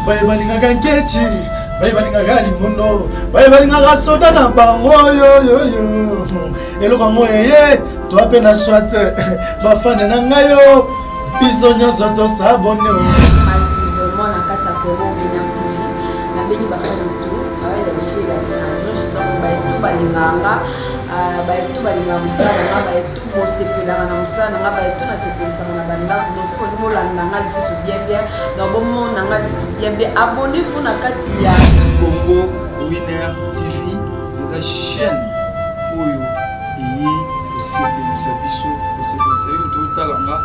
Baye balingaka nkechi, baye balingaka limono, baye balingaka soda na bango yoyoyo. Eloko yango eye, toi mpe na soit bafane na ngai yo, biso nyonso tosabone. Massivement na kati ya Congo Winner TV, nabengi bafani tout, baye tout balingaka nga, baye tout balingaka mosala na nga, baye tout bosepelaka na mosala na nga, baye tout nasepelisaka na bandako. Donc soki olingi bolanda nga lisusu bien bien, donc bomona nga lisusu bien bien, abonnez-vous na kati ya Congo Winner TV, eza chaîne oyo eye kosepelisa biso, kosepelisa yo moto otala nga.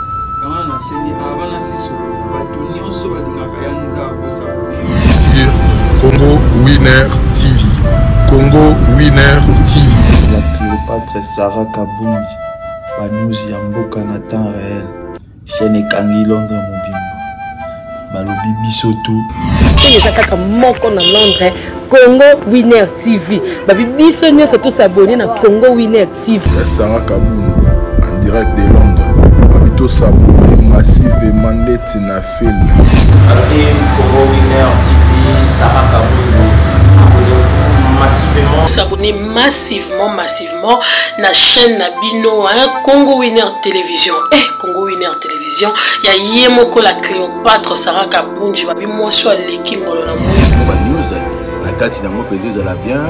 Yango wana nasengi avant nasisolola, bato nyonso balingaka ya nzaa kosabone sur Congo Winner TV. Congo Winner TV. La Cléopâtre Sarah Kabungi, ba news ya mboka na temps réel. Chaîne ekangi Londres mobimba. Balobi biso tout. Chaîne eza kaka moko na Londres, Congo Winner TV. Babi biso nyonso to s'abonner na Congo Winner TV. Ya Sarah Kabungi en direct de Londres. Babi to s'abonner massivement ndeti na film. Alobi Congo Winner TV, Sarah Kabungu, abonnez-vous massivement. S'abonner massivement, massivement na chaîne na bino, hein, Congo Winner Télévision. Eh, Congo Winner Télévision, ya ye moko la Cléopâtre Sarah Kabunji, babi mwasi aleki ngolo na moi. Ba news na kati nango mpenza ezala bien,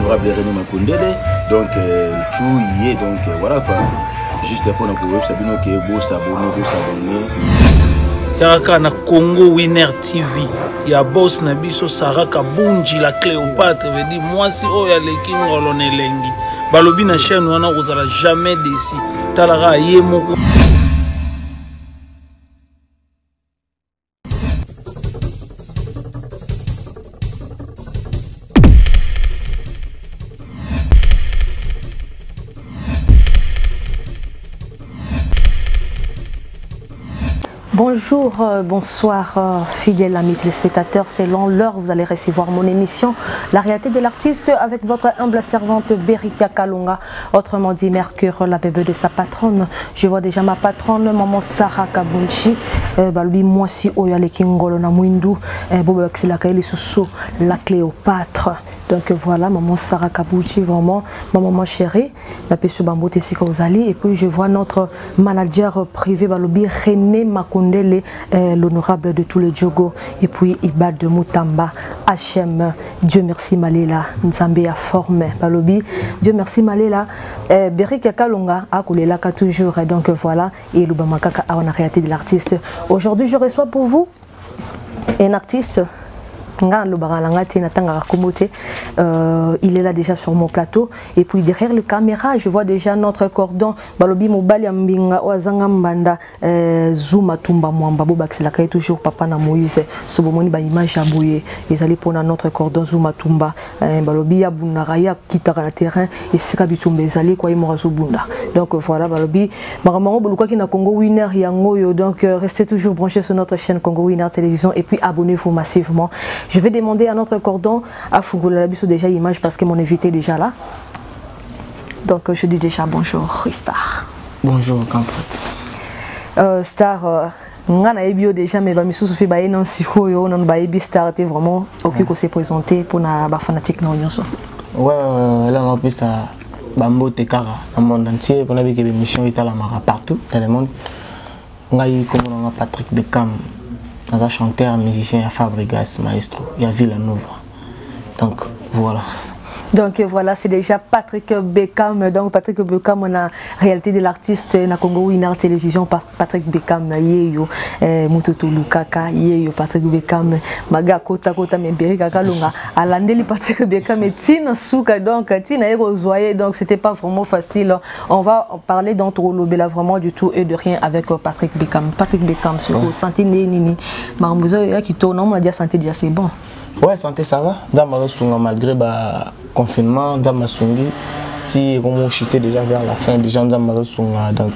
honorable René Makondele, donc tout y est, donc voilà quoi. Juste mpona koyebisa bino ke bosabone, bosabone. Yaka kaka na Congo Winner TV ya boss na biso Sarah Kabunji la Cléopâtre, veut dire mwasi oyo aleki ngolo na elengi. Balobi na chaîne wana kozala jamais déçu. Talaka ye moko. Bonjour, bonsoir, fidèles amis téléspectateurs. Selon l'heure, vous allez recevoir mon émission La réalité de l'artiste avec votre humble servante Berikia Kalunga, autrement dit Mercure, la bébé de sa patronne. Je vois déjà ma patronne, maman Sarah Kabunchi, balobi mwasi oyo aleki ngolo na mwindu, bobo bakisila kaeli susu, la Cléopâtre. Donc voilà, maman Sarah Kabunchi, vraiment ma maman chérie, la peso bambote sika ozali. Et puis je vois notre manager privé balobi René Makondele, l'honorable de tous les Djogo, et puis Ibad de Mutamba HM, Dieu merci Malela, Nzambe ya forme balobi Dieu merci Malela, Berika Kalunga akolelaka toujours. Donc voilà, et Lubama kaka awa na réalité de l'artiste. Aujourd'hui je reçois pour vous un artiste nga lobaka na nga te, natangaka kombo te. Il est là déjà sur mon plateau et puis derrière le caméra je vois déjà notre cordon balobi mobali ya mbinga oyo azanga mbanda, Zuma Tumba Mwamba bobakiselaka ye toujours papa na Moïse. So bomoni ba image ya boye ezali mpona notre cordon Zuma Tumba, balobi ya bundaka ye akitaka na terrain esika bitumba ezali kwa ye moko azobunda. Donc voilà balobi makambo yango bolukaki na Congo Winner yango oyo. Donc restez toujours branchés sur notre chaîne Congo Winner Télévision et puis abonnez-vous massivement. Je vais demander à notre cordon à Fugola Labiso déjà image parce que mon invité est déjà là. Donc je dis déjà bonjour Star. Bonjour Campot. Star, nga na yebi yo déjà mais ba misusu pe ba ye nan sikoyo, nan ba yebi Star te vraiment okoki ko se présenter pour na ba fanatique na nyonso. Ouais, là on peut ça bambote kaka dans le monde entier pour na biki émission italamaka partout dans le monde. Ngai komona nga Patrick Beckham, naza chanteur musicien ya Fabregas maestro ya Villanova. Donc voilà. Donc voilà, c'est déjà Patrick Beckham. Donc Patrick Beckham, on a réalité de l'artiste na Congo Winner Télévision. Patrick Beckham, yeyo, Mututu Lukaka, yeyo Patrick Beckham, Maga Kota Kota Memberi Kakalunga, Alandeli Patrick Beckham et Tina Souka. Donc Tina Erozoye, donc c'était pas vraiment facile. On va parler d'entre Lobela vraiment du tout et de rien avec Patrick Beckham. Patrick Beckham, sur santé nini, Marmouzo ya qui tourne, on a dit santé déjà c'est bon. Ouais, santé ça va. Nzambe azosunga malgré ba confinement, Nzambe asungi. Si comme on chutait déjà vers la fin, déjà Nzambe azosunga. Donc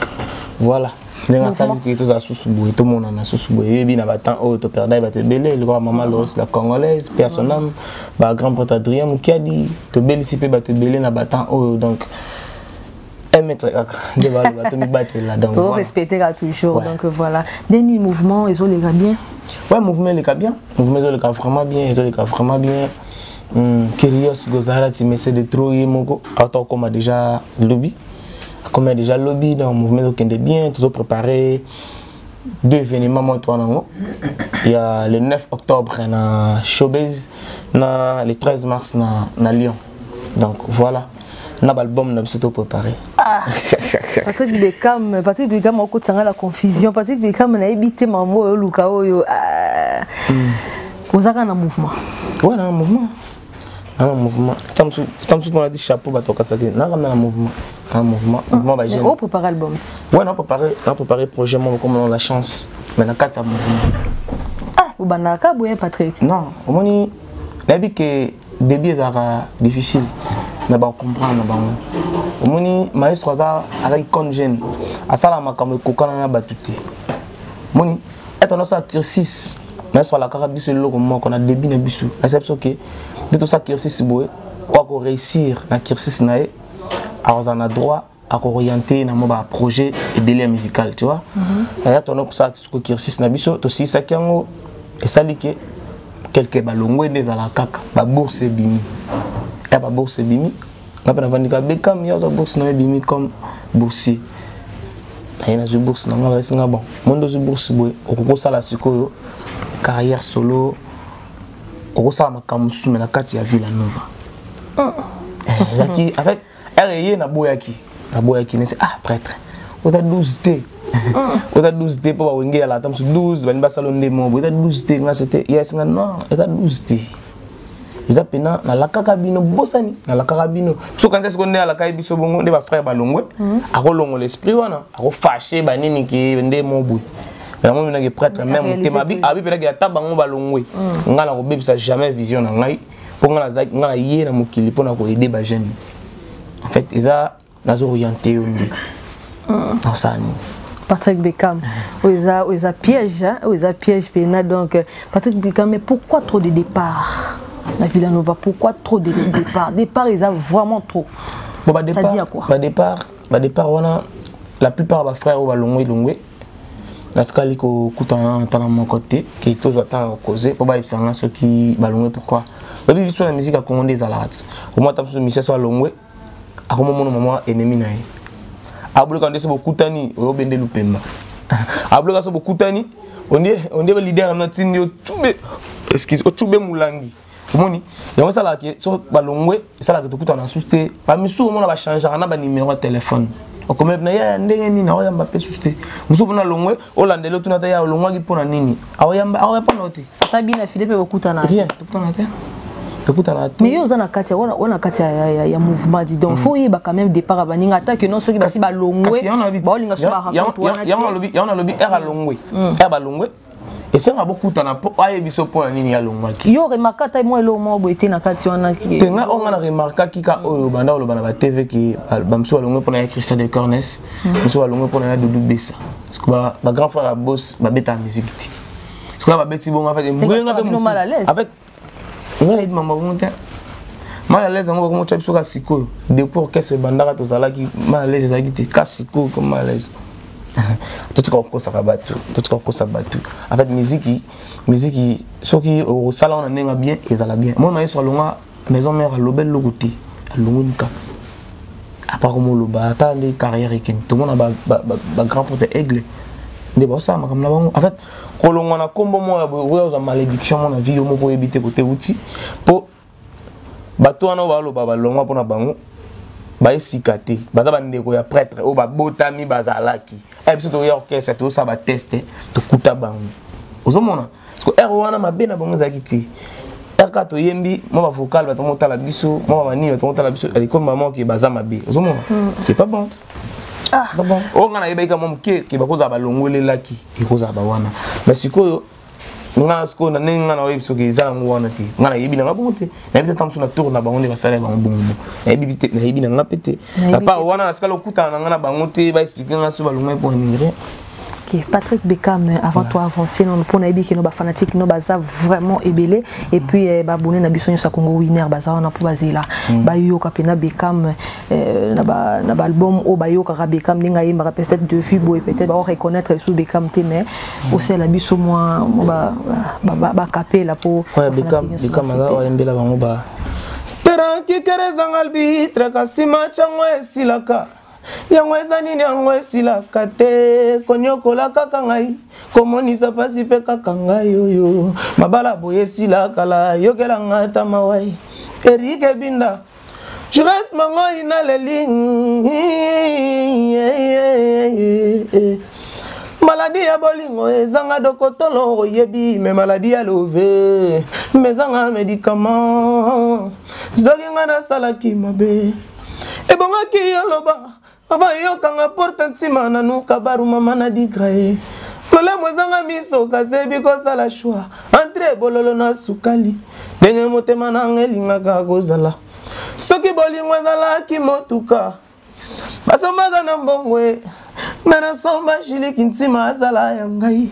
voilà. Ndenge asali ki toza susu boye, tomona na susu boye. Yebi na ba temps oyo to perdai ba tebele, le roi Mama Loris la congolaise, paix à son âme, ba grand prêtre Adrien Mukiadi, tobelisi pe ba tebele na ba temps oyo. Donc un mètre kaka nde baloba to mibatela. Donc Faut voilà. respecter là toujours. Ouais. Donc voilà. Dernier mouvement, ils ont les gars bien. Ouais, mouvement eleka bien, mouvement ezoleka vraiment bien, ezoleka vraiment bien. Kirios Gozara Timese de trop ye moko auta okoma déjà lobby, akoma déjà lobby. Donc mouvement ezokende bien, tozo préparer deux événements. Moi toa nango, il y a le 9 octobre na Showbase, na le 13 mars na Lyon. Donc voilà, na balbum na biso to préparé. Ah, Patrick Beckham, Patrick Beckham okotanga la confusion. Patrick Beckham nayebi te mamo oyo oluka oyo. Ah. Ozaka na mouvement? Ouais, na mouvement, na mouvement. Tamusu mpona di chapeau, bato okasaki naka na mouvement, na mouvement, mouvement ba jeune. O préparé album? Ouais, na préparé projet moko comme la chance, mais na kati ya mouvement. Ah, obandaka boye, Patrick? Non, omoni, nayebi ke début ezalaka difficile na bacomprendre na bango. Omoni, maestro aza, azalaki comme jeune, asalaka makambo ekokana na bato te. Omoni, ete nosala cursus, maestro alakaka biso eloko moko na début na biso, asala biso ke nde tosala cursus boye, oyo akoréussir na cursus na ye akozala na droit akooriente na mwa baprojet ebele ya musical, tu vois. Aya tono kosala siko cursus na biso, tosilisaki yango, esali ke quelque balongwe nde ezalaka kaka babourse ebimi ya babourse ebimi. Nga mpe navandika Bekam, ya ozwa bourse na yo ebimi comme boursier. Naye nazwi bourse na nga, bayesi nga: bon, monde ozwi bourse boye, okoki kosala sikoyo carrière solo, okosala makambo mosusu me na kati ya Villa Nova. Ezalaki en fait ere ye naboyaki nese: ah prêtre, ota 12 te, ota 12 te, mpo bawenge yala ata mosu 12 bani basala nde mo boye, eza 12 te. Nga sete ye asinga: non, eza 12 te, eza pena nalakaka bino, bosani nalakaka bino. Biso kanisa siko nde alaka ye biso bongo nde bafrère balongwe, akolongola esprit wana, akofâcher banini ke nde mo boye. Yango minaki prêtre même motema abi mpenaki ata bango balongwe, ngai nakobebisa jamais vision na ngai, mpo ngai na ye na mokili mpo na koaider bajeune. En fait eza nazo oriente yo nde nasala nini. Patrick Beckham, oyo eza piège, oyo eza piège pena. Donc Patrick Beckham, mais pourquoi trop de départ na Villanova? Pourquoi trop de départ? Départ eza vraiment trop. Bon, ba départ, ça dit à quoi? Ba départ wana, la plupart ba frère oyo balongwe longwe, natikali kokutana na tala moko te ke tozwa ntango koze mpo bayebisa nga soki balongwe pourquoi. Oyebi, biso na musique ya Congo nde ezalaka ti omoi ata biso musicien so alongwe, akomomona mama ennemi na ye, aboloka nde so bokutani oyo obende lupemba, aboloka so bokutani ondie baleader na tindi otube, excuse, otube molangi. Omoni, yango esalaka ke so balongwe, esalaka tokutana na susu te. Bamisusu omona bachangeaka na banimero ya telefone, okomela na ya ndenge nini, aoyamba mpe susu te. Mosusu mpona longwe, olandeli, otuna ta ya olongwaki mpona nini, aoyamba, aorépondre te. Ata bina file mpe bokutana? Rien, tokutana te, tokutana te. Mais yo oza na kati ya, wana kati ya mouvement, dis donc, faut oyeba quand même départ ya baninga, ata ke non, soki basi balongwe, baolinga so baraconte wana. Yango nalobi, ere alongwe, ere balongwe, esenga bokutana mpo ayebi so mpo na nini alongwaki. Yo remarka ata mwa eloko moko boye te na kati wana? Te, nga oyo nga na remarkaki ka oyo banda oloba na batv ke bamosusu balongwe mpona ya Christian de Cornes, mosusu balongwe mpona ya Dudu Besa, parce que bagrand frère ya bos babetaka musique te. Soki babeti bongo, en fait mbwenga mpe, en fait nga nayebi mambo bongo te. Mal à l'aise yango bakomotya biso ka sikoyo. Depuis orchestre ebandaka, tozalaki mal à l'aise ezalaki te, ka sikoyo ko mal à l'aise. Totika kokosaka bato, totika kokosa bato. En fait musique soki osala wana ndenge bien, ezala bien. Mona yeso alonga maison mère, aloba eloko te, alongoni kaka apart komoloba. Ata nde carrière ekende, tomona bagrand porte aigle nde baosala makambo na bango. En fait kolongwa na nkombo moko ya boye, oya ozwa malédiction mo na vie yo moko oyebi te kote uti, mpo bato wana oyo baloba balongwa mpona bango bayesika te, baza bandeko ya prêtre oyo babotami bazalaki. Biso toya orchestre, tozosala batest, tokuta bango. Ozomona parce que ere wana mabe na bango ezalaki te. Ere kaka toyembi mwa bavocal, bato motala biso, mwa bamanini, bato motala biso, alikomi mama oke baza mabe. Ozomona, c'est pas bon, c'est pas bon. Oyo ngai nayebaki ka mwa moke ke bakozala balongolelaki, ekozala bawana. Mais sikoyo nga sikoyo na ndenge nga naoyebi soki eza yango wana te, nga nayebi nanga bongo te. Nayebi te, ta mosusu na tour na bango nde basala bango bongo. Nayebi te, nayebi nanga mpe te. Apart wana natikala okutana na nga na bango te, baexpliquer nga so balongwai mpo nini, rien. Ok, Patrick Beckham, avant ouais. toi avancer, non, pour nayebi que nos fanatiques no baza vraiment ebele et puis eh, ba abonné na biso nyosa Congo Winner baza wana po bazela. Ba yoka pena Beckham euh, na ba na ba album o ba yoka ka Beckham ndinga yemba peut-être de vue boy peut-être ba reconnaître sous Beckham te mais mm. osela biso moi ba ba ba, ba capella po Ouais, Beckham Beckham aza oyembela bango ba Terrain qui kerezanga arbitre kasi match yango esilaka yango eza nini yango esilaka te konyokola kaka ngai komonisa mpasi mpe kaka ngai oyo mabala boye esila kala yokela ngai ata mawai erike binda Jures mangoi naleli maladi ya bolingo ezanga dokotolo oyebi me maladi ya love mezanga medicament soki nga nasalaki mabe ebongaki yoloba ava yokanga porte ntima nanuka baru mama na digra ye lolemo ezanga miso kasi eyebi kosala shwa entre bololo na sukali ndenge motema nanga elingaka kozala soki bolingo ezalaki motuka basombaka na mbongo e me nasomba jiliki ntima azala ya ngai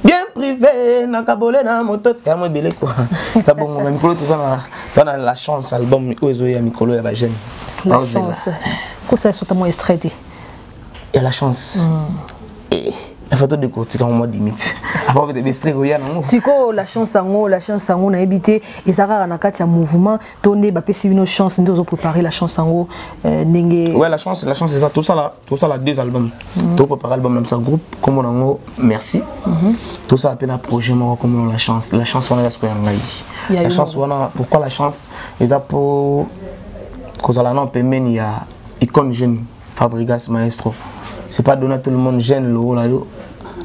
bien privé nakabole na moto yango ebele kua eza bongo me mikolo toza na la chance album oyo ezoya mikolo ya bajeune la chance kosala sota mwa extrait te ya la chance mm. eh, nafa to décortika yango mwa limite avant bete extrait koya nango sikoyo la chance yango la chance yango nayebi te eza kaka na kati ya mouvement to nde bapesi bino chance nde ozo préparer la chance yango euh, ndenge ouais la chance la chance eza tosala tosala deux albums mm. to préparer album na biso groupe kombo nango merci mm -hmm. tosala mpe na projet moko kombo la chance la chance wana eza sikoyo ya ngai la chance wana pourquoi la chance eza po kozala nao pembeni ya icône jeune Fabregas maestro c'est pas donné à tout le monde jeune lokola yo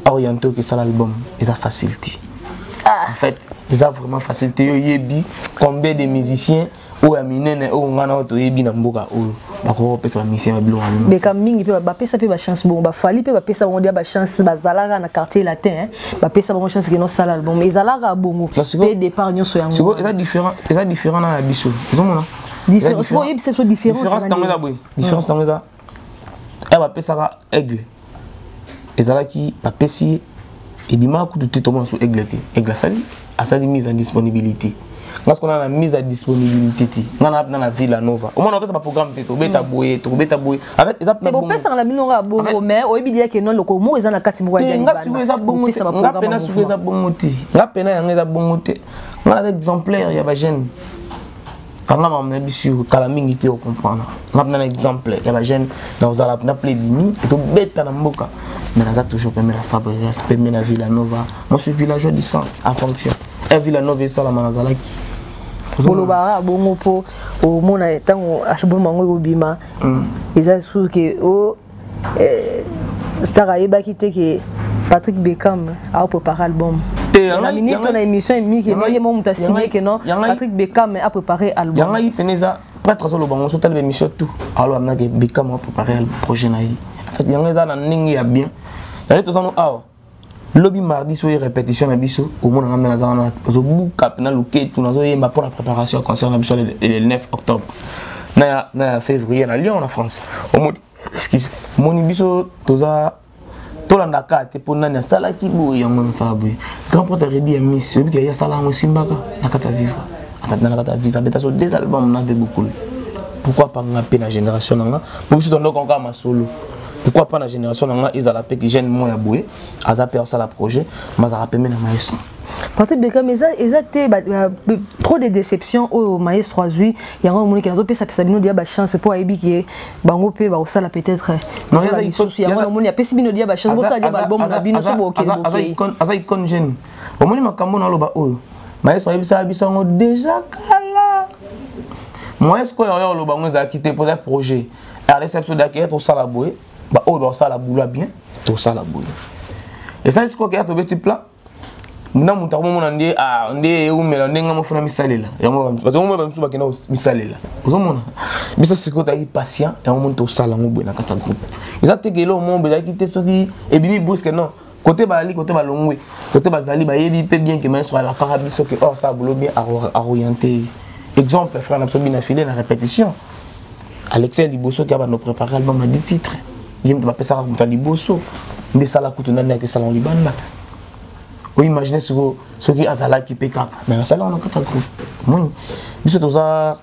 orienté okesala album eza facile te ah. en fait eza vraiment facile te yo oyebi combien de musiciens oyo ya minene oyo ngai na oyo toyebi na mboka oyo bakoki kopesa bamusicien ba biloko yango beka mingi mpe bapesa mpe bachance bongo bafali mpe bapesa bango dia bachance bazalaka na quartier latin bapesa bango chance keno sala album ezalaka bongo mpe départ nyonso yango sikoyo eza différent eza différent na ya biso ozomona oyebisa biso différence ntango eza boye différence ntango eza ya bapesaka aigle ezalaki bapesi ye ebimaka kutu te tomona so aigle te aigle asali asali mise en disponibilité nga sikoyo na mise à disponibilité te nga na na villa nova omona opesa baprogramme te tobeta mm. boye tokobeta boye en fait eza bopesaka na bino kaka bongo mais oyebi deja ke non lokolo moko eza na kati moko ya nga sikoyo eza bongo te nga pena sikoyo eza bongo te nga pena yango eza bongo te nga naza exemplaire ya bajeune kanga makambo na biso yo kala mingi te ocomprendre nga mpena na exemple ya bajeune nakozala mpena ple ebimi etobeta na mboka mais naza toujours pembe na fabregas pembe na villanova moi suis villageois du sang en fonction e villanova esalama nazalaki olobaka bongo mpo omona ntango album yango ekobima mm. eza suke o eh, star ayebaki te ke Patrick Beckham a préparé album. Na minute na émission emiki no ye mo muta signé que non Patrick Beckham a préparé album. Yanga yi peneza prêtre azolo bango so tala émission tout. Alors amna ke Beckham a préparé projet na ye. En fait yanga eza na ndenge ya bien. Yanga tozano awa. Lobi mardi soki répétition na biso omona nga mpe naza wana nazobuka mpe na loketu nazoyemba mpo na préparation ya concert na biso le 9 octobre na ya février na Lyon na France. Omoni excuse moni biso toza tolanda kaka te mpo nani asalaki boye yango nasala boye grand porte redi ya miss oyebi ke ye asala yango esimbaka na kati ya vivre azali na kati ya vivre abeta so deux albums na mpe bokolo pourquoi pas nga mpe na génération na nga po biso tondoka kaka masolo pourquoi pas na génération na nga ezala mpe ki jeune moko ya boye aza mpe asala projet mazalaka pembe na maestro Patrick Beckham eza eza te ba, ba, trop de déception oyo maestro azui yango omoni ke nazopesapesa bino deya bachance mpo ayebi ke bango mpe bakosala peut-être misusu yango namoni apesi bino deya bachance bosala deya baalbum na bino so bokende bokei aza icone jeune omoni makambo naloba oyo maestro ayebisaka biso yango déjà kala moyen sikoyo oyo oloba yango ezalaki te mpo eza projet rdc biso daki tosala boye baoyo bakosala boulot bien tosala boye esali sikoyo keya tobeti plat na moto akomomona nde ah, nde eumela nde ngai mofuna misalela yango bazomona bamisusu bakenda misalela ozomona biso sikoyo tozalaki patient yango moni tosala yango boye na kati ya groupe eza te ke eloko moko ezalaki te soki ebimi brusque non kote bazali kote balongwe kote bazali bayebi mpe bien ke maestro alakaka biso ke or sa boulot bien aorienté exemple frère na biso bina file na répétition alexia liboso ke abanda préparer album na 10 titres ye moto bapesaka moto ya liboso. Nde sala kutu nani ake sala libanda. Oimagine sikoyo soki azalaki mpe kaka mais asali wana kati ya groupe. Omoni biso toza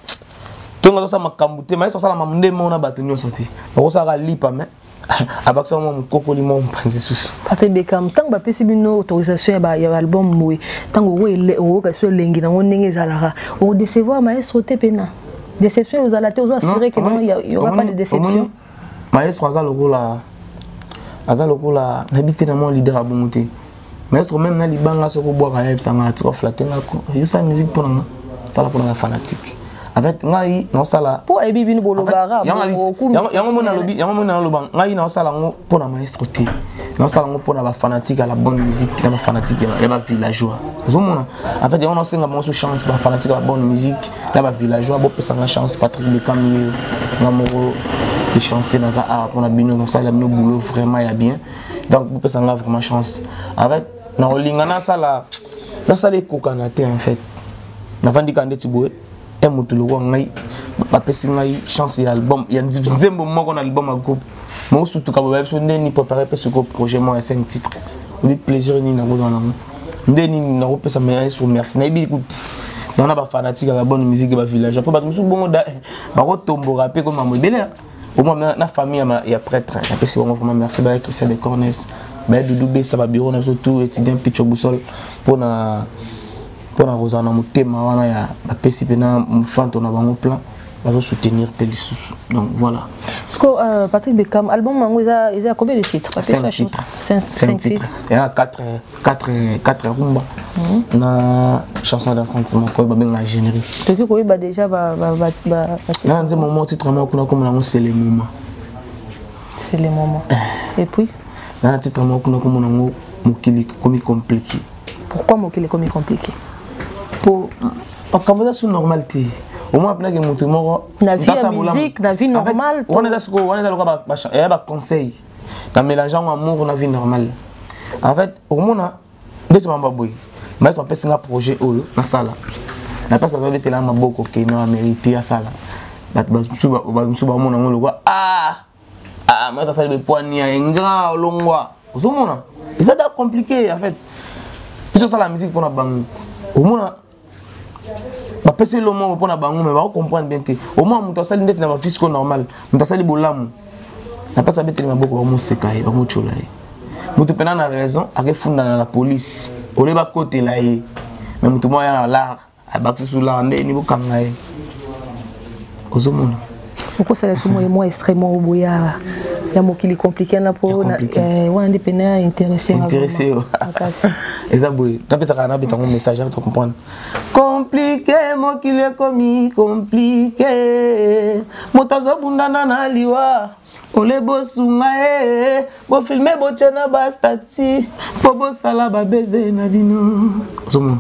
tonga tosala makambo te, mayeso asalama nde mona bato nyonso te, bakosalaka lipa mais abakisa mwa mokokoli mwa mopanzi susu. Patrick Beckham, ntango bapesi bino autorisation ya baalbum boye, ntango okoyoka so elengi nango ndenge ezalaka, okodecevoir maestro te mpena déception ezala te? Ozo assuré que non, y aura pas de déception? Maestro aza lokola nayebi te na mwa leader abongo te. Maestro même na libanga soki obwaka, ayebisanga atika oflate nga, yosala musique mpo na nga, sala mpo na nga fanatique. En fait ngai naosala mpo ayebi bino bolobaka. Yango moni nalobi, yango moni naloba, ngai naosala yango mpo na maestro te, naosala yango mpo na bafanatique ya la bonne musique na bafanatique ya bavillageois. Ozomona, en fait yango naosenga bango so chance, bafanatique ya babonne musique na bavillageois, bopesanga chance. Patrick Beckham ye nga moko échancé, naza awa mpona bino, naosalela bino boulot vraiment ya bien. Donc bopesanga vraiment chance. En fait nakolinga nasala ekokana te. En fait navandi kaka ndeti boye, e moto lokwa ngai bapesi ngai chance ya album ya nzembo moko na album ya groupe mosutuka boye, biso ndeni préparé mpe sikoyo projet moko ya 5 titres. Obi plaisir nini nakozala nango, nde nini nakopesa maestro merci? Nayebi kuti dans na bafanatique ya bonne musique, bavillageois, mpo bato mosusu bongo bakotomboka mpe komambo ebele. Au moins na famille ya prêtre napesi bango vraiment merci, baya Christian de Cornes, baya Dudu Besa, babiro na biso tout, étudiant Picho Busol, mpona kozala na motema wana ya bapesi mpena mofanto na bango plan bazosoutenir mpe lisusu. Donc voilà. Parce que Patrick Beckham, album yango eza combien de titres? 5 titres. 5 titres. Eza 4 4 4 rumba na chanson dansante moko oyo babengaka générique. Tokoki koyeba déjà ba ba ba ba Na nzembo moko, titre moko kuna komona yango "C'est le moment". "C'est le moment". Et puis? Na titre moko kuna komona yango "Mokili komi compliqué". Pourquoi "Mokili komi compliqué"? Po makambo eza su normal te. Omoi apenaki motu moko na vie ya musique, na vie normale. Wana eza sikoyo, wana eza lokola eya baconseil na mélange yango amour na vie normale. En fait okomona ndeti mambo boye, maestro apesi nga projet oyo nasala, na place azobetela maboko ke na amérité asala, bato mosusu bamona yango lokwa ah ah, maestro asali bepwani ya ingrat olongwa. Ozomona eza da compliqué. En fait biso osala musique mpona bango, omona bapesi elo moko mpona bango, mais bakocomprendre bien te. Omona moto asali ndeti na bafisco normal, moto asali bolamu, na place abeteli maboko, bamoseka ye, bamotyola ye. Moto mpena na raison akefunda na la police ole bakotela ye, mais moto moko aya na lar abakisi su lar ndeni bokanga ye. Ozomona. Okosala so mwa extrait moko boye ya "Mokili compliqué" na po wana nde pene intéressé. Intéressé yo eza boye, napetaka nabetango message to comprendre. Compliqué, mokili ekomi compliqué, moto azobundana na liwa, ole bosunga ye, bofilme, botie na bastati mpo bosala babeze na bino. Ozomona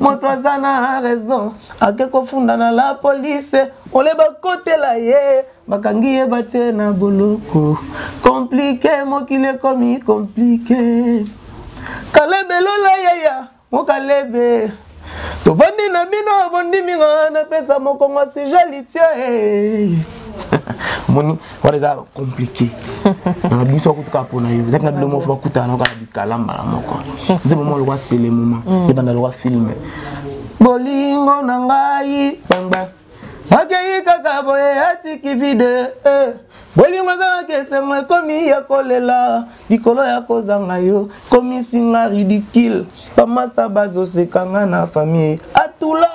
moto aza na raison ake kofunda na la police, ole bakotela ye, bakangi ye, batie na boloko. Compliqué, mokili ekomi compliqué. Kalebelola yaya mokalebe, tovandi na bino, bondimi nga napesa mokongo sujet litie. Moni wana eza compliqué na biso bakutuka mpona yo, ezaki na bilo moko bakutana noko na bikala mbala moko. Nzembo moko lokwa "C'est le moment", ebanda lokwa film bolingo na ngai bangba akei kaka boye, atiki vide. Bolingo ezalaki esengo, ekomi ya kolela likolo ya kozanga yo, komisinga ridicule, bamaster bazosekanga na famille atula.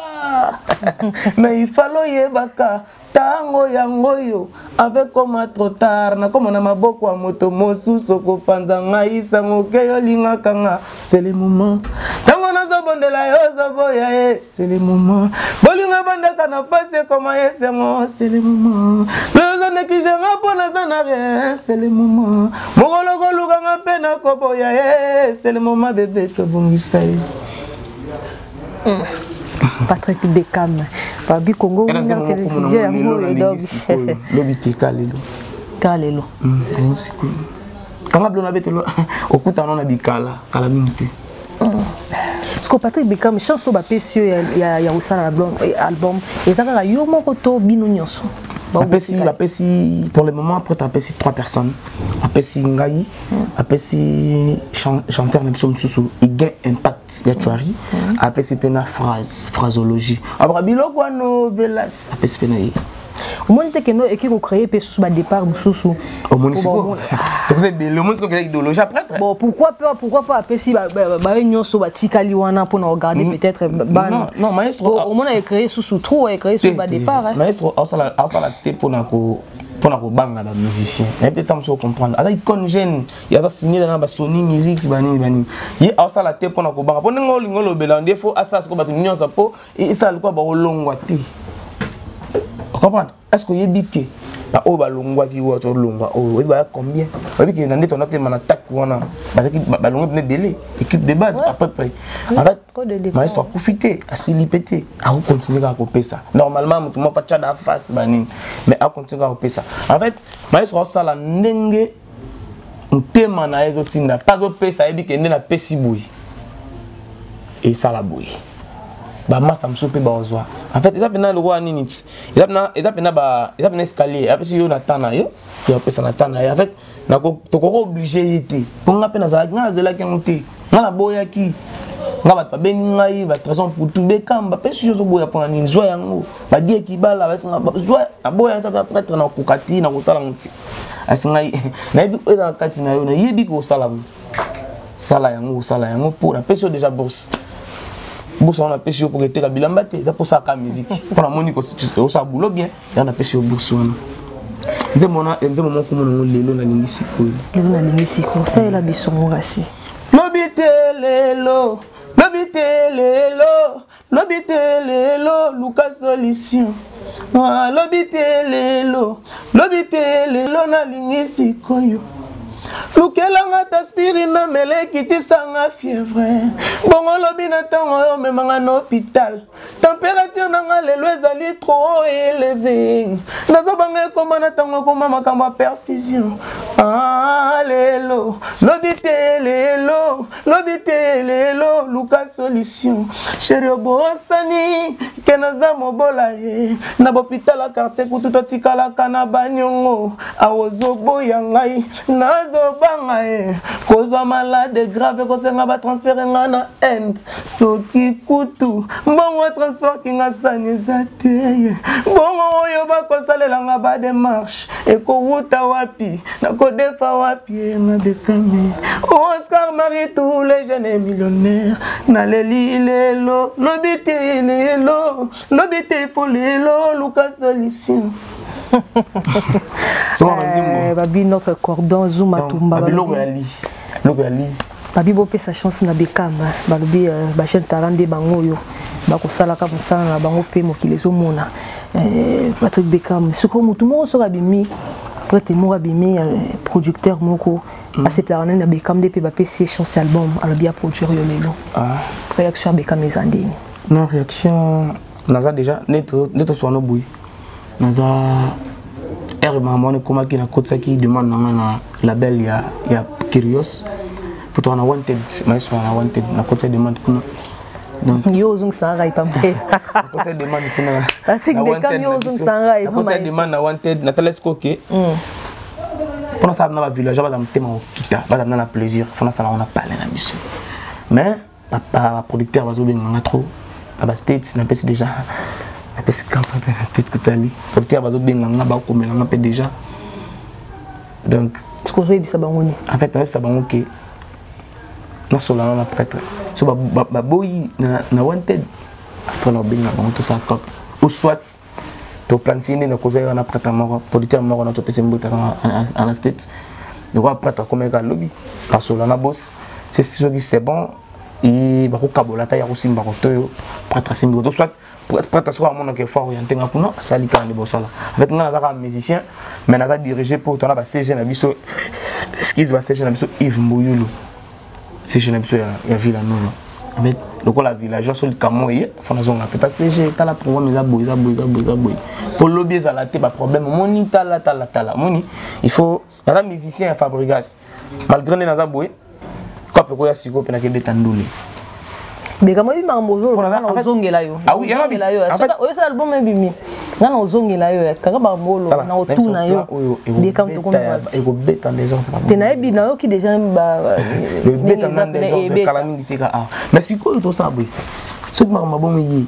Mais ifalo oyebaka ntango yango oyo avec koma trop tard, nakoma na maboko ya moto mosusu okopanza ngai sango ke yolingaka nga. C'est le moment, ntango nazobondela yo ozoboya ye. C'est le moment, bolingo ebandaka na pasi, ekoma esengo. C'est le moment, lelo ozonéglige nga mpo naza na rien. C'est le moment, mokolo kolukanga mpe nakoboya ye. C'est le moment, bébé, tobongisa ye. Patrick Beckham, babi Congo Winner Télévision yango oyo donc. Lobi te, ka lelo. Ka lelo. Yango sikoyo kanga bilo nabetelo okutana na bikala kala mingi te. Parce que Patrick Beckham, chance oyo bapesi yo ya kosala album, eza kaka yo moko to bino nyonso? Bapesi, bapesi, pour le moment, prêtre apesi trois personnes. Apesi ngai, apesi chanteur na biso mosusu, igain impact ya Chouari, apesi mpe na phrase, phrasologie. Abra biloko wana velas, apesi mpe na ye. Omoni te keno eki kocréer mpe susu badépart mosusu? Omoni sikoyo tokoza ebele, omoni sikoyo kela idéologie après. Bon, pourquoi pas, pourquoi pas apesi baye nyonso batikali wana mpona kogarder peut-être bana? Non, maestro. Omona ecréer susu trop, ecréer susu badépart. Maestro asala te mpona kobanga bamusicien, nayebi te ta mosu comprendre. Aza icône jeune, ye aza signé na basony musique, banini banini. Ye aosala te mpona kobanga, mpo ndenge olingi olobela nde fo asala sikoyo bato nyonso mpo esala lokola bakolongwa te. Ocomprendre? Est ce que oyebi ke baoyo balongwaki oyo tolongwa oyo, oyebi baya combien? Oyebi ke na nde tona na tak wana bazalaki balongwe mpena ebele, équipe de base à peu près. En fait, maestro akufi te, asili mpe te, akocontinue kaka kopesa. Normalement moto moko atya da face banini, mais akocontinue kaka kopesa. En fait, maestro aosala ndenge motema na ye ezotinda mpe azopesa. Ayebi ke nde napesi boye, esala boye, bamaster mosusu mpe bazwa. En fait, eza mpena lokola nini ti, eza mpena escalier. Apesi yo na temps na yo, yo apesa na temps na ye. En fait, tokoki oblige ye te, mpo nga mpe nazalaki, nga nazelaki yango te, nga naboyaki. Nga bato babengi ngai, batrésor putu bekamba, apesi yo, ozoboya mpona nini? Zwa yango. Badieki bala zwa, naboya nasaka prêtre, nakoka te, nakosala yango te. Asi ngai nayebi oyo eza na kati na yo, nayebi kosala yango, sala yango, osala yango mpo napesi yo déjà bourse. Bourse wana napesi yo mpo eteka bilamba te, eza mposaka musique, mpo namoni osala boulot bien, yango napesi yo bourse wana. Nzembo wana, nzembo moko monango lelo nalingi sikoyo. Lelo nalingi sikoyo, osalela bisongo kasi. Lobi te lelo, lobi te lelo, lobi te lelo, luka solution. Ah, lobi te lelo, lobi te lelo, nalingi sikoyo. Lukelanga ta aspirine, namela, ekitisanga fièvre. Bongo lobi na ntongo oyo omemanga na hôpital. Température na nga lelo ezali trop élevé, nazobanga ekoma na ntango ekoma makambo ya perfusion. Ah, lelo, lobi te lelo, lobi te lelo, luka solution. Chéri, obosani ke naza mobola ye na bopital ya quartier, kutu totikalaka na baniongo. Awa ozoboya ngai, nazobanga ye kozwa malade grave, kosenga batransfere nga na Inde. Soki kutu mbongo transport kinga sani eza te, bongo oyo bakosalelanga badémarche ekowuta wapi? Nakodefa wapi? Nga Bekame Oscar Marie, tous les jeunes millionnaires, naleli lelo, lobi te lelo, lobi te, fo lelo, luka solution. Babi notre cordon Zuma Tumba. Biloko ya li, biloko ya li. Babi bopesa chance na Bekam. Balobi bajeune talent nde bango oyo bakosalaka mosala na bango mpe mokili ezomona. Patrick Bekam, sikoyo motu moko soki abimi, prêtre moko abimi, producteur moko asepelaka nani na Bekam nde mpe bapesi ye chance, album alobi aproduire yo lelo, réaction ya Bekam eza ndeni? Non, réaction naza déjà nde toswana boye, naza r makambo wana ekomaki, nakotisaki demande na nga na label ya Curios po toka na Wanted, maestro na Wanted, nakotisa demande kuna. Donc yo ozongisaka ngai pamba. Nakotisa demande kuna. Patrick Bekam, yo ozongisaka ngai. Nakotisa demande na Wanted, natala sikoyo ke mpo nasala na bavillageois baza motema kokita, baza na plaisir, fo nasala ngo na palais na biso. Mais baproducteur bazobenganga trop na bastates, napesi déjà, napesi campagne na state kotali producteur, bazobenganga, bakomelanga mpe déjà. Donc ozoyebisa bango nini? En fait, nayebisa bango ke nasolana na prêtre, so baboyi na Wanted, après nakobenga bango, tosala cop ou soit toplanifie nde nakozwa na prêtre moko, producteur moko na topesa mbuta na state. Donc prêtre akomeka alobi nasola na boss, soki c'est bon, bakokabola ata ya kosimba koto oyo prêtre asimbi koto, soit prêtre soki amonaka effort orienté nga kuna, asali kaka nde bosala. En fait, nga naza kaka musicien, mais naza dirigé mpo tona ba CG na biso, excuse, ba CG na biso Yves Mbuyulu, CG na biso ya Villa Nova. En fait, lokola villageois, so likambo eye, fo nazonga mpe pa CG, tala programme eza boye, eza boye, eza boye, eza boye, mpo lobi ezala te baproblème. Omoni, tala tala tala, omoni, il faut naza musicien ya Fabrigas, malgré nde naza boye, kope koya sikoyo mpe nakebeta ndule. Bekamo, oyebi makambo ozongela yo, oyosala album ebimi. Nga na ozongela yo kaka bambolo na otuna yo ekobeta désordre te. Nayebi, nayoki déjà. Ebeta na désordre kala mingi te ka awa. Mais sikoyo tosala boye, soki makambo bongo ye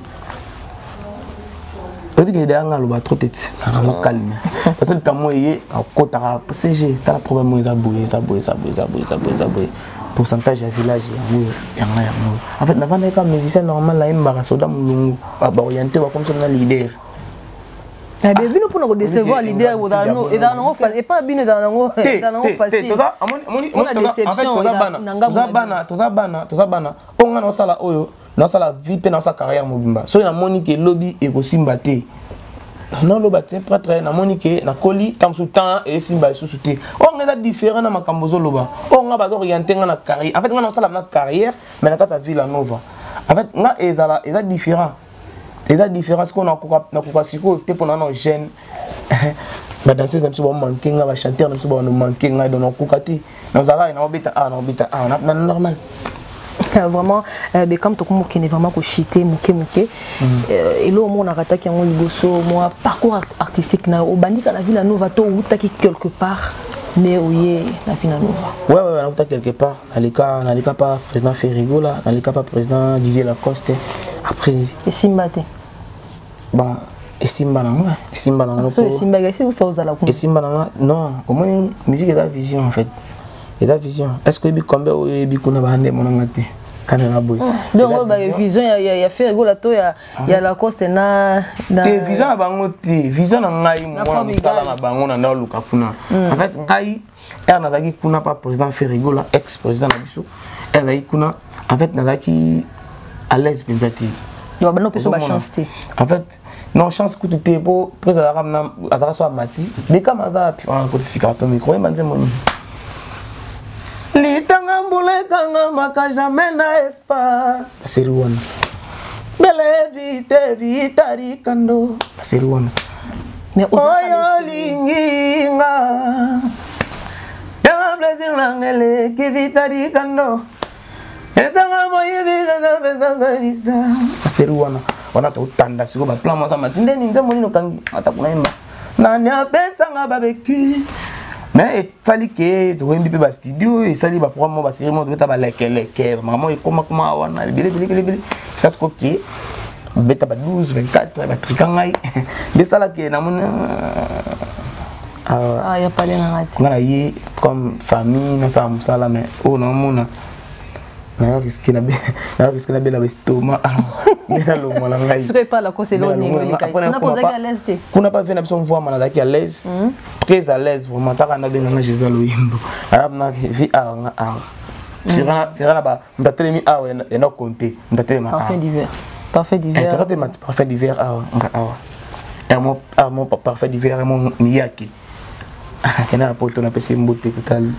oyebi ke deya nga aloba trop tete, nakanga calme, parce que likambo eye akotaka cg, tala problème oyo eza boye, eza boye, eza boye, eza boye, eza boye, eza boye, pourcentage ya village yango, yanga yango. En fait navandaki kaka musicien normal, nayembaka soda molungu, baoriente bakomisa na leader. Bino mpona kodecevoir leader ezala nango epa bino, ezala nango facile. Toza bana, toza bana. Oyo nga naosala, oyo naosala vie mpe naosala carrière mobimba. Soki namoni ke lobi ekosimba te, naloba te prêtre, namoni ke nakoli ntango mosusu, temps esimba lisusu te. Oyo nga eza différent na makambo ozoloba. Oyo nga bazooriente nga na carrière. En fait nga naosala na carrière, mais na kati ya Villa Nova. En fait nga ezala eza différent, eza différent. Sikoyo nakoka sikoyo te mpona na jeune, badanseuse na biso bamanke nga, bachanteur na biso bamanke ngai, donc nakoka te. Nazalaka naobeta awa, naobeta awa na normal. Vraiment, Bekam, tokomokende vraiment koshite moke moke. Elo omonaka taki yango liboso, mwa parcours artistique na obandika na Villa Nova to outaki quelque part mais oye na Villa Nova? Ouais, nauta quelque part. Naleka pa président Ferrigola, naleka pa président Didier Lacoste. Après esimba te? Bon, esimba nango, esimba nango. Esimba nango. Non, omoni, musique eza vision. En fait eza vision. Est ce que oyebi combien oyo oyebi kuna bande monanga te kana na boye? Donc oyo ba vision ya Ferregola to ya Lacoste na Te, vision na bango te, vision na ngai mwana mosala na bango na naoluka kuna. En fait ngai ere nazalaki kuna pa président Ferregola, ex président na biso, ere nazalaki kuna, en fait nazalaki à l'aise mpenza te. Bano mpe so bachance te? En fait non, chance kutu te, po président azalaka so amati Bekama aza wapi wana koti sika to micro oyemba nzembo nini, litanga mbula ekangamaka jamais na espace, baseri wana bele evite vitarikando, baseri wana oyo olingi nga yanga plaisir nanga eleki vitarikando esanga moyibi bisa, baseri wana wana totanda sikoyo baplan mwasa mati ndeni nzembo nini okangi ata kuna yemba nani apesanga babeki. Mais esali ke toyembi mpe bastudio, esali baprogramme moko, basérie moko, tobeta balekeleke, makambo ekomakoma wana ebele ebele ebele ebele. Esa siko ke beta ba 12 24 batrika ngai nde esalaki namoni nga na ye comme famille nasala mosala. Mais oyo naomona nayo risque nabela baestomac nde nalongwa na ngai kuna pa vie na biso. Mvwama nazalaki à l'aise, très à l'aise vraiment. Taka nabenganga Jésus Loyimbo, na vi awa nga awa sera na ba moto atelemi awa ena compte moto atelema. Parfait d'hiver, parfait d'hiver. Tokatema parfait d'hiver awa nga awa mo parfait d'hiver mo miyaki akenda na poto, napesi mbote kotali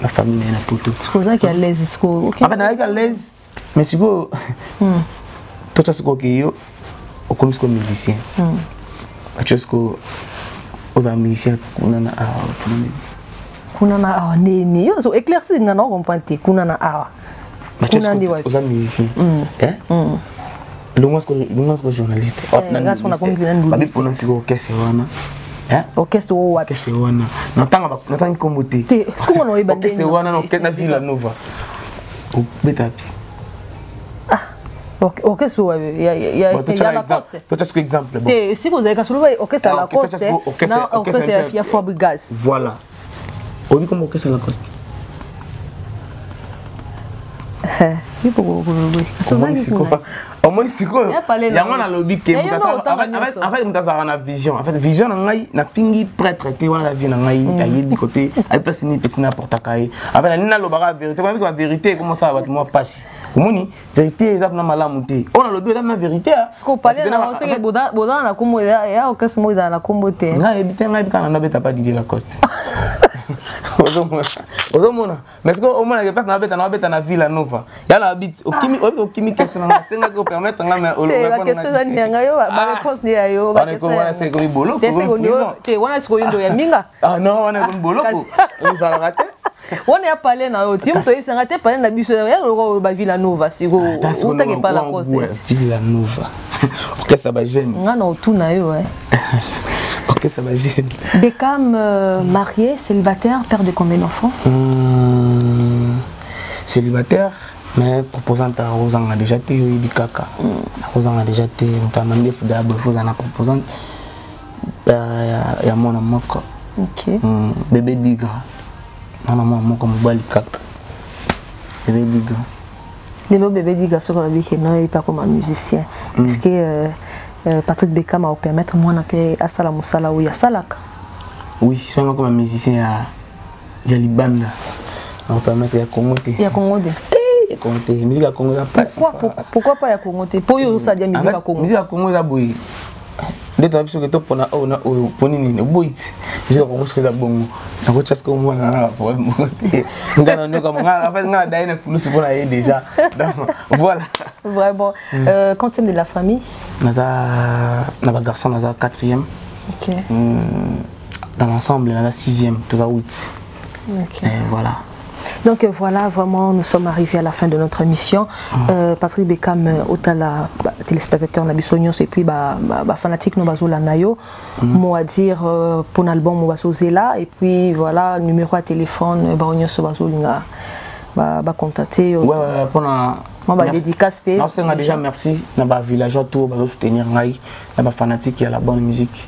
na famille na ye na poto. Ozalaki à l'aise sikoyo? En fait nazalaki à l'aise, mais sikoyo totya sikoyo ke yo okomi sikoyo musicien, batya sikoyo ozala musicien kuna na awa, kuna nini? Kuna na awa nini? Yo so éclaircir nga na comprendre te. Kuna na awa, kuna nde wapi? Oza musicien, longwa sikoyo journaliste, babi mpona sikoyo orchestre wana. Orchestre oyo wapi? Orchestre wana natangi nkombo te. Orchestre wana na Villa Nova obeta pi? Orchestre ya Lacoste? Totya sikoyo exemple. Te, sikoyo ozalika solo orchestre ya Lacoste na orchestre ya Fabrigas. Voilà, oyebi kombo orchestre ya Lacoste? Omoni sikoyo, yango nalobi ke en fait moto azalaka na vision. En fait vision na ngai, nafingi prêtre te wana, na vie na ngai ayebi kote ayebi place nini peti naportaka ye. En fait nani nalobaka vérité, konabiki ba vérité ekomosala bato mwa mpasi. Omoni, vérité eza mpena malamu te. Oyo nalobi eza mpena vérité. Bozala na kombo ya orchestre moko ezala na kombo te. Ngai yebi te, ngai yebi kaka na nabeta pa Didier Lacoste. Ozomona, mais sikoyo omonaka place nabeta, nabeta na Villa Nova ya na bit. Okimi, oyebi, okimi question na nga, asengaki opermettre nga, mais baquestion eza nini yanga yo, baréponse nde ya yo. Wana se ekomi boloko. Te, wana sikoyo ndo ya minga. Ah non, wana ekomi boloko, ezalaka te. Wana ya palais na yo ti moto oyebisanga te palais na biso ya loko ba Villa Nova sikoyo outaki epa Lacoste. Villa Nova orchestre ba jeune. Nga na otuna yo eh. Orchestre ba jeune. Beckham marié, célibataire, père de combien d'enfants? Célibataire mais proposante akozanga déjà te, oyebi kaka akozanga déjà te. Moto ya mandefu dabo efozala na proposante, père ya mwana moko. Ok. Bébé Digra, mwana mwana moko mobali kaka, bébé Digra. Lelo bébé Digra soki alobi ke no yebi akoma musicien, est ce que Patrick Beckham akopermettre mwana mpe asala mosala oyo asalaka? Oui, soki akoma musicien ya libanda, akopermettre. Ya Congo te. Ya Congo te. Ya Congo te, musique ya Congo eza pasi. Pourquoi pas ya Congo te? Po oyo ozosala dia musique ya Congo. Musique ya Congo eza boye nde toyebi soki topona oyo na oyo mpo nini oboyi ti musique ya Congo soki eza bongo nakotya sikoyo mwana na problème moko te. Nga na nyoka nga, en fait nga na daye na kulusu mpo na ye déjà, donc voilà. Vraiment. Quantième de la famille? Naza na bagarçon, naza quatrième. Ok. Dans l'ensemble naza sixième, toza huit. Ok. Et voilà. Donc voilà, vraiment, nous sommes arrivés à la fin de notre émission. Patrick Beckham, otala ba, téléspectateur na biso nyonso et puis ba, ba, ba fanatique no bazola na yo. Mot à dire pour l'album mo bazozela et puis voilà, numéro à téléphone ba nyonso bazolinga ba contacter. Ouais, pour la Moi, ba Merci. dédicace pe. Non, c'est déjà merci na ba villageois tout bazo soutenir ngai, na ba fanatique ya la bonne musique.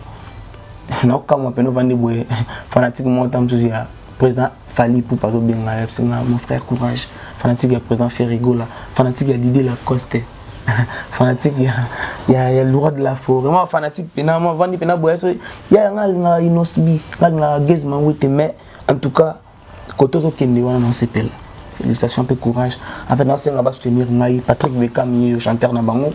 Na kama pe no vandi boye fanatique mo tam ya président Fally Ipupa azobenga ye bisinga mon frère courage, fanatique ya président Ferre Gola, fanatique ya Didier Lacoste, fanatique ya le roi de la forêt. Moi fanatique pena moi vandi pena boye so ya nga nga Inosbi nga nga Gez Mangwete, mais en tout cas koto ozokende wana na osepela, félicitations mpe courage. En fait naosenga basoutenir ngai Patrick Beckham ye chanteur na bango.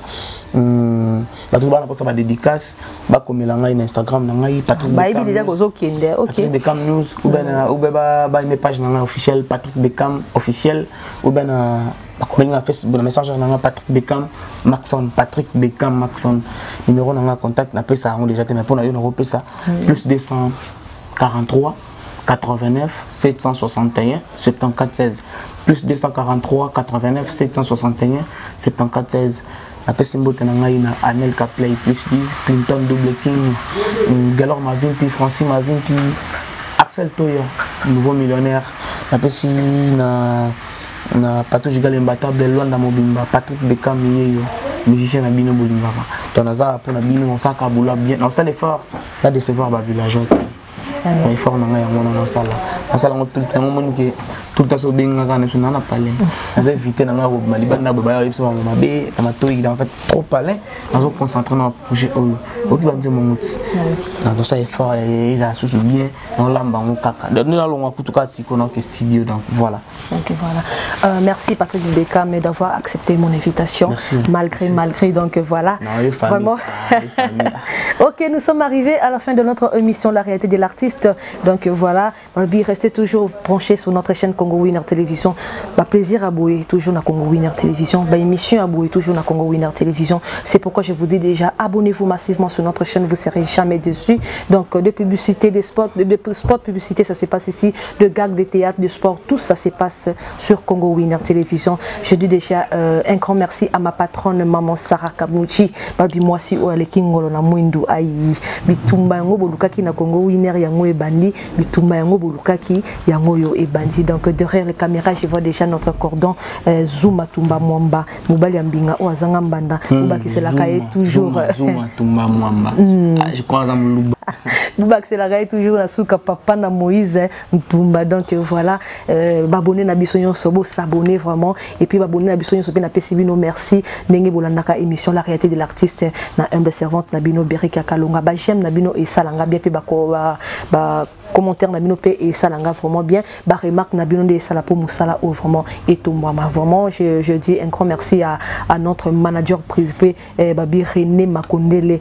Bato bana mposa badédicace bakomela ngai na Instagram na ngai Patrick Bayebi Beckham déjà News. kozokende, ok. Patrick Beckham News ou bien ou bien ba page na ngai officiel Patrick Beckham officiel, ou bien na bakomeli nga Facebook na messenger na ngai Patrick Beckham Maxon, Patrick Beckham Maxon. Numéro na ngai contact napesa yango déjà te, mais mpona yo nakopesa plus 243 89 761 74 16, plus 243 89 761 74 16. Napesi mbote na ngai na Anel Caplay plus 10, Clinton Double King, Galor Mavimpi, Francis Mavimpi, Axel Toya nouveau millionnaire. Napesi na Patouche Galembatable Lwanda mobimba, Patrick Beckham yeyo musicien na bino bolingaka. To naza mpona bino, nasalaka boula bien, nasala effort na décevoir bavillageois te. Effort na ngai yango wana, nasala yango tout le temps. Yango moni ke tout le temps so obengaka na biso naa na palin, naza évité na ngai kobima libanda boye, baya oyebisa bango mabe na matoi. En fait trop palin, nazo concentré na projet oyo oki banzembo ngo ti nazosala effort ezala susu bien, naolamba yango kaka nde nalongwa kutu kaka sikoyo naoke studio, donc voilà. Donc voilà. Merci Patrick Beckham d'avoir accepté mon invitation. Merci. Malgré, Merci. malgré, donc voilà. Non, les familles, Vraiment. ça, les familles. Ok, nous sommes arrivés à la fin de notre émission La réalité de l'artiste. Donc voilà, Barbie, restez toujours branchés sur notre chaîne Congo Winner Télévision. Bah, plaisir à bouer, toujours dans Congo Winner Télévision. Bah, émission à bouer, toujours dans Congo Winner Télévision. C'est pourquoi je vous dis déjà, abonnez-vous massivement sur notre chaîne, vous ne serez jamais déçus. Donc de publicité, des spots, de spots publicité, ça se passe ici, de gags, de théâtre, de sport, tout ça se passe sur Congo Winner Télévision. Je dis déjà un grand merci à ma patronne maman Sarah Kamuchi. Babi mwasi oyo aleki ngolo na mwindu ayi. Bitumba yango bolukaki na Congo Winner yango ebandi, bitumba yango bolukaki yango yo ebandi. Donc derrière les caméras, je vois déjà notre cordon Zuma Tumba Mwamba, mobali ya mbinga oyo azanga mbanda, bobakiselaka ye Zuma, toujours. Zuma, Zuma Tumba Mwamba. Ah, je crois aza moluba. Bobakiselaka ye toujours na suka papa na Moïse Ntumba. Donc voilà, babonné na biso nyonso, bo s'abonner vraiment et puis babonné na biso nyonso pe napesi bino merci ndenge bolandaka émission La réalité de l'artiste na humble servante na bino Berika Kalonga. Ba j'aime na bino esalanga bien pe ba commentaire na bino pe esalanga vraiment bien, ba remarque na bino nde esala po mosala oyo vraiment etombwama. Vraiment je dis un grand merci à notre manager privé, Babi René Makondele,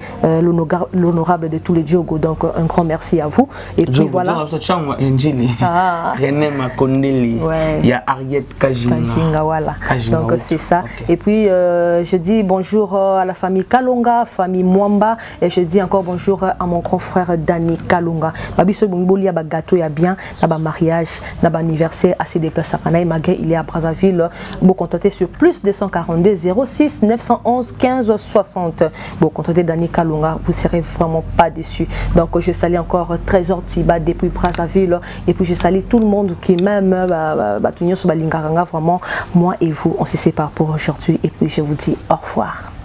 l'honorable de tous les Diogo. Donc un grand merci à vous et puis Diogo, voilà. Diogo, Diogo, Njili. Ah. René Makondele. Ouais. Il y a Ariette Kajinga. Kajinga, voilà. Kajinga, Donc, oui. c'est ça. Ok. Et puis je dis bonjour à la famille Kalonga, famille Mwamba, et je dis encore bonjour à mon grand frère Dani Kalonga. Babi so bongo olia ba gâteau ya bien na ba mariage na ba anniversaire a se déplaçaka na ye malgré il est à Brazzaville. Bo contacter sur plus 242 06 911 15 60. Bo contacter Dani Kalunga, vous serez vraiment pas déçus. Donc je salue encore Trésor Tiba depuis Brazzaville et puis je salue tout le monde qui m'aime, bah, vraiment moi et vous, on se sépare pour aujourd'hui et puis je vous dis au revoir.